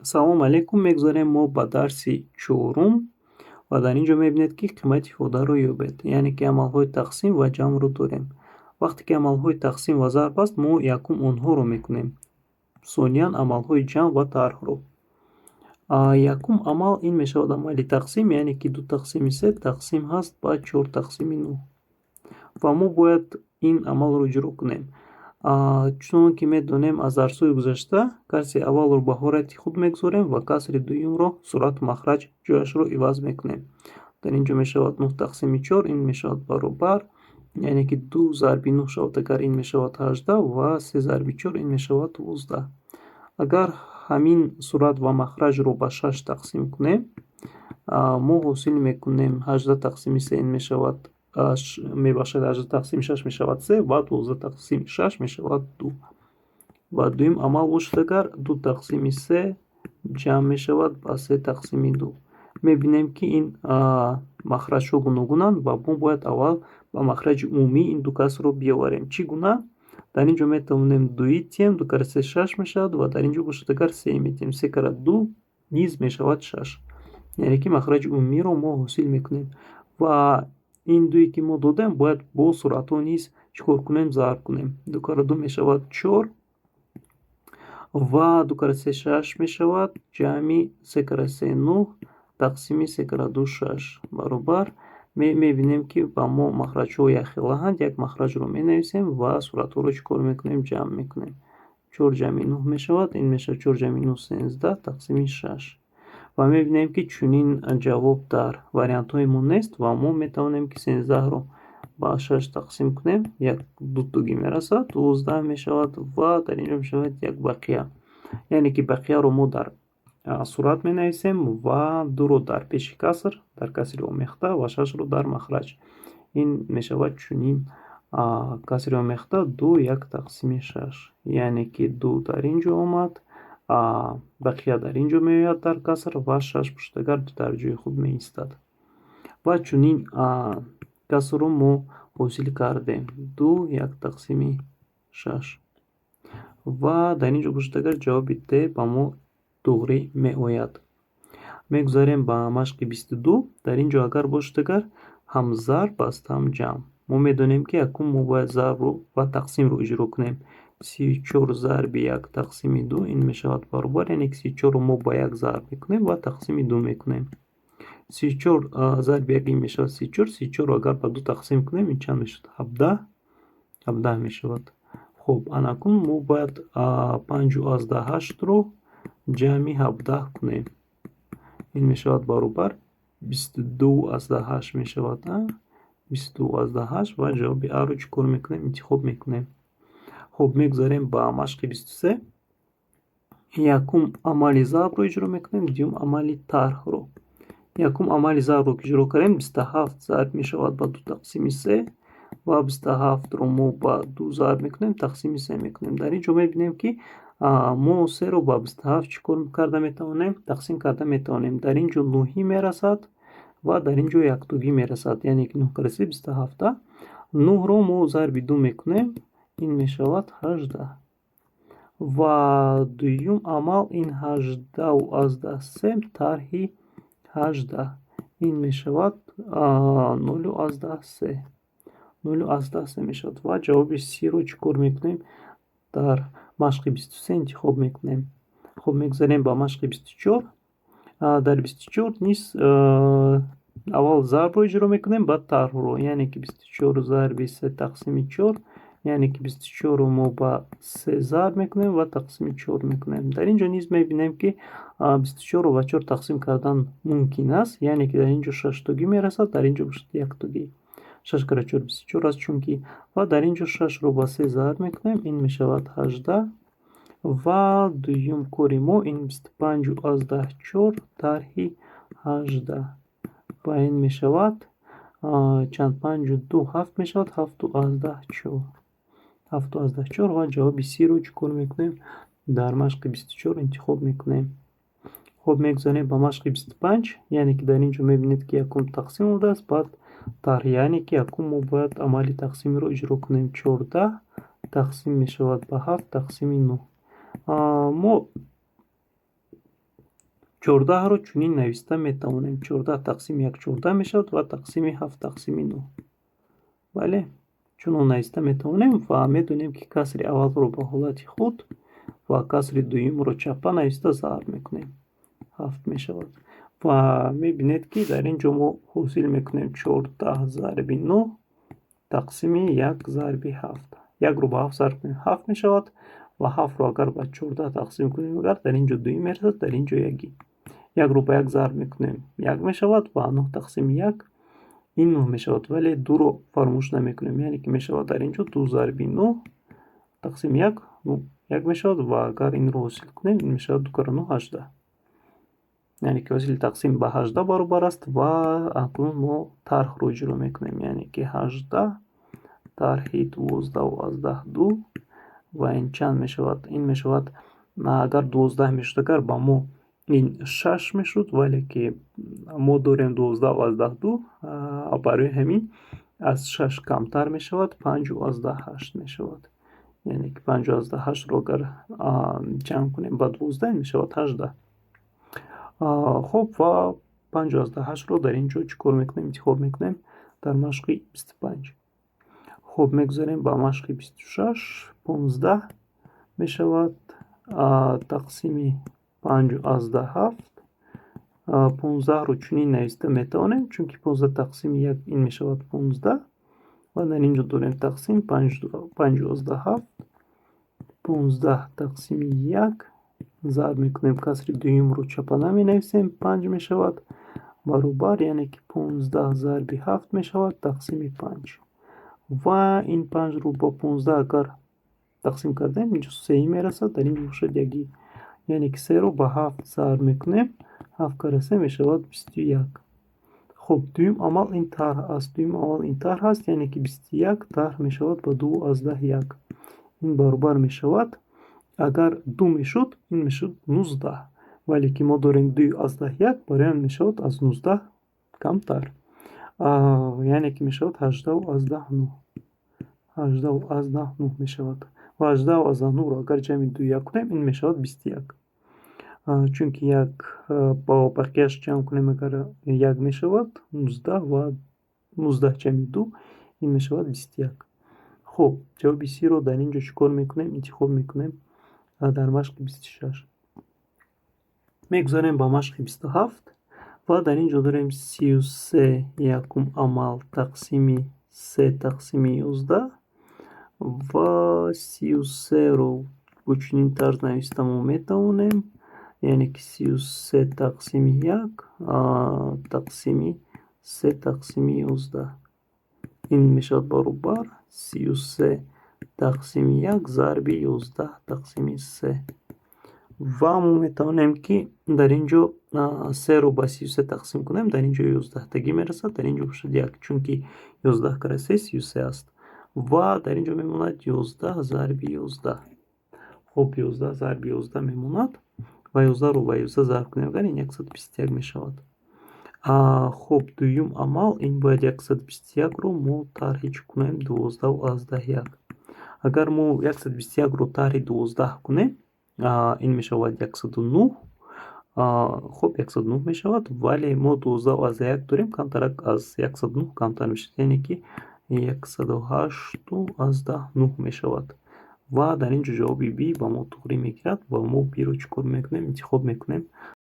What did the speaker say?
Салом алейкум, мегузарем мо ба дарси чорум ва дар ин ҷо мебинед, ки қимати ифодаро ёбед, яъне ки амалҳои тақсим ва ҷамъро дорем. Вақте ки амалҳои тақсим ва зарб аст, мо якум онҳоро мекунем, сониян амалҳои ҷамъ ва тарҳро. Якум амал ин мешавад амали тақсим, яъне ки ду тақсими се тақсим ҳаст ба чор тақсими нӯҳ ва мо бояд ин амалро иҷро кунем. Чунон ки медонем аз дарсҳои гузашта, касри аввалро ба ҳолати худ мегузорем ва касри дуюмро сурату махраҷ ҷояшро иваз мекунем. Дар ин ҷо мешавад нӯҳ тақсими чор, ин мешавад баробар, яъне ки ду зарби нӯҳ шавад агар, ин мешавад 18 ва се зарби чор, ин мешавад 12. Агар ҳамин сурат ва махраҷро ба шаш тақсим кунем, мо ҳосил мекунем 18 тақсими се, ин мешавад, мебахшед, 18 тақсими шаш мешавад се ва 12 тақсими шаш мешавад ду. Ва дуюм амал бошад агар, ду тақсими се ҷамъ мешавад ба се тақсими ду. Мебинем, ки ин махраҷҳо гуногунанд ва мо бояд аввал ба махраҷи умумии ин ду касрро биёварем. Чӣ гуна? Дар ин ҷо метавонем дуи тием, ду кара се шаш мешавад ва дар ин ҷо бошад агар, се метиҳем, се кара ду низ мешавад шаш. Яъне ки махраҷи умумиро мо ҳосил мекунем ва ин дуе ки мо додем, бояд бо суратҳо низ чӣ кор кунем? Зарб кунем. Ду кара ду мешавад чор ва ду кара се шаш мешавад, ҷамъи се кара се нӯҳ, тақсими се кара ду шаш баробар. Мебинем, ки ба мо махраҷҳо якхелаанд, як махраҷро менависем ва суратҳоро чӣ кор мекунем? Ҷамъ мекунем. Чор ҷамъи нӯҳ мешавад, ин мешавад чор ҷамъи нӯҳ 13, тақсими шаш. Ва мебинем, ки чунин ҷавоб дар вариантҳои мо нест ва мо метавонем, ки 13-ро ба шаш тақсим кунем, як дутогӣ мерасад, 12 мешавад ва дар ин ҷо мешавад як бақия. Яъне ки бақияро мо дар сурат менависем ва дуро дар пеши каср, дар касри омехта, ва шашро дар махраҷ. Ин мешавад чунин: касри омехта ду як тақсими шаш, яъне ки ду дар ин ҷо омад, бақия дар ин ҷо меояд дар каср ва шаш пуштагар дар ҷои худ меистад. Ва чунин касрро мо ҳосил кардем: ду як тақсими шаш. Ва дар ин ҷо бошад агар, ҷавоби Д ба мо дуғрӣ меояд. Мегузарем ба машқи 22. Дар ин ҷо агар бошад агар, ҳам зарб аст, ҳам ҷамъ. Мо медонем, ки якум мо бояд зарбро ва тақсимро иҷро кунем. 34 зарби як тақсими ду, ин мешавад баробар, яъне ки 34-ро мо ба як зарб мекунем ва тақсими ду мекунем. 34 зарби як, ин мешавад 34. 34-ро агар ба ду тақсим кунем, ин чанд мешавад? 17, 17 мешавад. Хуб, анакун мо бояд 5,8-ро ҷамъи 17 кунем. Ин мешавад баробар 22,8 мешавад, 22,8. Ва ҷавоби Аро чӣ кор мекунем? Интихоб мекунем. Хуб, мегузарем ба машқи 23. Якум амали зарбро иҷро мекунем, дуюм амали тарҳро. Якум амали зарбро ки иҷро кардем, 27 зарб мешавад ба ду тақсими се ва 27-ро мо ба ду зарб мекунем, тақсими се мекунем. Дар ин ҷо мебинем, ки мо серо ба 27 чӣ кор карда метавонем? Тақсим карда метавонем. Дар ин ҷо нӯҳӣ мерасад ва дар ин ҷо яктогӣ мерасад, яъне ки нӯҳ кара се 27. Нӯҳро мо зарби ду мекунем, ин мешавад 18. Ва дуюм амал ин 18,3 тарҳи 18, ин мешавад 0,3, 0,3 мешавад. Ва ҷавоби С-ро чӣ кор мекунем? Дар машқи 23 интихоб мекунем. Хуб, мегузарем ба машқи 24. Дар 24 низ аввал зарбро иҷро мекунем, баъд тарҳро, яъне ки 24 зарби се тақсими чор, яъне ки 24-ро мо ба се зарб мекунем ва тақсими чор мекунем. Дар ин ҷо низ мебинем, ки 24-ро ба чор тақсим кардан мумкин аст, яъне ки дар ин ҷо шаштогӣ мерасад, дар ин ҷо бошад яктогӣ. Шаш кара чор 24 аст чунки. Ва дар ин ҷо шашро ба се зарб мекунем, ин мешавад 18. Ва дуюм кори мо ин 25,4 тарҳи 18 ва ин мешавад чанд? Панҷу ду ҳафт мешавад, 7,4, 7,4. Ва ҷавоби С-ро чӣ кор мекунем? Дар машқи 24 интихоб мекунем. Хуб, мегузарем ба машқи 25, яъне ки дар ин ҷо мебинед, ки якум тақсим омадааст, баъд тарҳ, яъне ки якум мо бояд амали тақсимиро иҷро кунем. 14 тақсим мешавад ба ҳафт тақсими нӯҳ. Мо 14-ро чунин нависта метавонем: 14 тақсими як 14 мешавад ва тақсими ҳафт тақсими нӯҳ. Бале, чунон нависта метавонем ва медонем, ки касри аввалро ба ҳолати худ ва касри дуюмро чаппа нависта зарб мекунем, ҳафт мешавад. Ва мебинед, ки дар ин ҷо мо ҳосил мекунем 14 зарби нӯҳ тақсими як зарби ҳафт. Якро ба ҳафт зарб кунем, ҳафт мешавад ва ҳафтро агар ба 14 тақсим кунем, агар дар ин ҷо дуӣ мерасад, дар ин ҷо ягӣ. Якро ба як зарб мекунем, як мешавад ва нӯҳ тақсими як ин нӯҳ мешавад, вале дуро фаромӯш намекунем, яъне ки мешавад дар ин ҷо ду зарби нӯҳ тақсими як, як мешавад. Ва агар инро ҳосил кунем, ин мешавад ду кара нӯҳ, 18, яъне ки ҳосили тақсим ба 18 баробар аст. Ва акнун мо тарҳро иҷро мекунем, яъне ки 18 тарҳи 12,2. Ва ин чанд мешавад? Ин мешавад, агар 12 мешуд, агар ба мо ин шаш мешуд, вале ки мо дорем 12,2, барои ҳамин аз шаш камтар мешавад, 5,8 мешавад. Яъне ки 5,8-ро агар ҷамъ кунем ба 12, ин мешавад 18. Хуб, ва 5,8-ро дар ин ҷо чӣ кор мекунем? Интихоб мекунем дар машқи 25. Хуб, мегузарем ба машқи 26. 15 мешавад тақсими 5,7. 15-ро чунин нависта метавонем, чунки 15 тақсими як ин мешавад 15 ва дар ин ҷо дорем тақсим 5,7. 15 тақсими як зарб мекунем, касри дуюмро чапана менависем, панҷ мешавад баробар, яъне ки 15 зарби ҳафт мешавад тақсими панҷ. Ва ин панҷро бо 15 агар тақсим кардем, инҷо сеи мерасад, дар ин ҷо бошад ягӣ, яъне ки серо ба ҳафт зарб мекунем, ҳафт кара се мешавад 21. Хуб, дуюм амал ин тарҳ аст. Дуюм амал ин тарҳ аст, яъне ки 21 тарҳ мешавад ба 2,1. Ин баробар мешавад, агар ду мешуд, ин мешуд 19, вале ки мо дорем 2,1, барои он мешавад аз 19 камтар, яъне ки мешавад 18,9. 18,9 мешавад ва 18,9-ро агар ҷамъи ду як кунем, ин мешавад 21, чунки як бо бақияш ҷамъ кунем агар, як мешавад, 19 ва 19 ҷамъи ду ин мешавад 21. Хуб, ҷавоби C-ро дар ин ҷо чӣ кор мекунем? Интихоб мекунем дар машқи 26. Мегузарем ба машқи 27 ва дар ин ҷо дорем 33 якум амал тақсими се тақсими 11. Ва 33-ро бо чунин тарз нависта мо метавонем, яъне ки 33 тақсими як тақсими се тақсими 11. Ин мешавад баробар 33 тақсими як зарби 11 тақсими се. Ва мо метавонем, ки дар ин ҷо серо ба 33 тақсим кунем, дар ин ҷо 11-тагӣ мерасад, дар ин ҷо бошад як, чунки 11 кара се 33 аст. Ва дар ин ҷо мемонад 11 зарби 11. Хуб, 11 зарби 11 мемонад ва 11-ро ба 11 зарб кунем агар, ин 121 мешавад. Хуб, дуюм амал ин бояд 121-ро мо тарҳи чӣ кунем? 12,1. Агар мо 121-ро тарҳи 12 кунем, ин мешавад 109. Хуб, 109 мешавад, вале мо 12,1 дорем, камтарак аз 109 камтар мешавад, яъне ки 108,9 мешавад. Ва дар ин ҷо ҷавоби B ба мо туғрӣ мегирад ва мо B-ро чӣ кор мекунем? Интихоб мекунем.